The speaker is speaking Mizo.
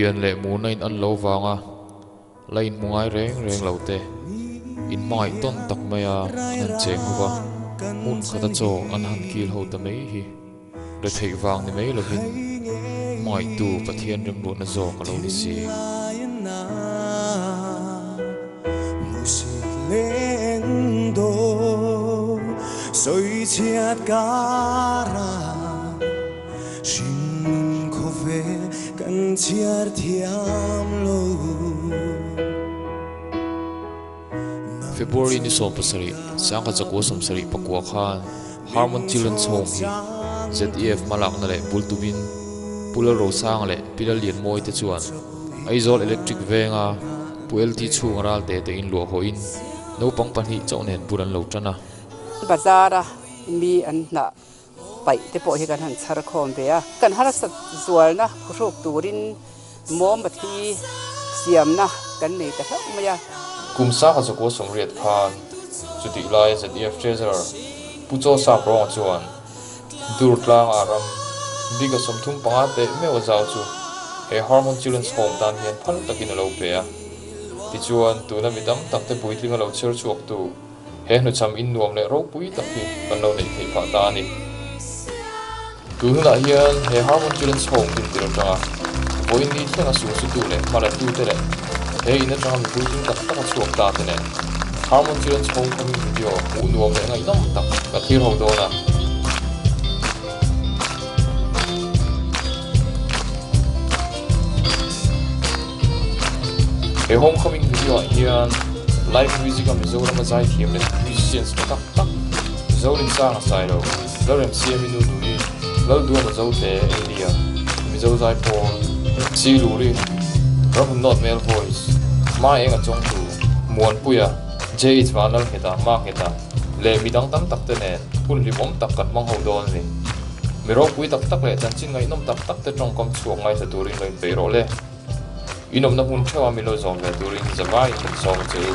Pian leh murna in an lo vanga la inhmu ngai reng reng lo te, inhmangaih tawn tak maia an han cheng ho va, hmun khata chaw an han kil ho ta mai hi retheih vang ni mai lovin hmangaihtu Pathian remruatna zawk a lo ni si. Hringnun khawvel kan chhiar thiam lo. February ni 17, 1974 khan Harmon Children's Home hi ZEF hmalakna leh bul tumin Pu Lalrosanga leh Pi Lallianmawi te chuan Aizawl Electric venga Pu LT chhunga ralte te inluah hawhin naupang pahnih chauh nen bul an lo tan a. Bazar-a mi an hnah paih te pawh hi kan han chhar khawm ve a. Kan harsat zualna phuhruk turin mawmbathi siamna kan nei ta hlauh mai a. Kum sangha zakua sawmriat khan chutih laia ZEF Treasurer Pu Chaw Sap Rawnga chuan Durtlanga ram bika 35 teh meuh a zau chu he Harmon Children's Home tan hian phal takin a lo pe a. Tichuan, tuna mi tam tak te puitling a lo chher chhuaktu He hnuchham in nuam leh ropui tak hi kan lo neih theih phah ta a ni. Tun hunah hian he Harmon Children's Home dintir atanga vawiin ni thlenga sulsutu leh hmalatute leh he in atanga mipui tling tak tak a chhuak ta te nen Harmon Children's Home coming video hmuh nuam leh ngaihnawm tak ka thlir ho dawn a. He homecoming video ah hian live music a Mizorama zaithiam leh musicians tha tak tak Zolinsanga Sailo, Lalremsiami Nu Nui, Lalduama Zote Elia, Mizo Zaipawl, Siluri, Ramhun Male Voice, Mai Enga Chawngtu, Muanpuia, JH Vanlalngheta, Mangheta leh midang tam tak te nen hun hlimawm tak kan hmang ho dawn a ni. Mi ropui tak tak leh chanchin ngaihnawm tak tak te tawngkam chhuak ngaithla turin lo inpeih rawh le. Inawmna hmun theuha min lo zawm ve turin zavaiin kan sawm a che u.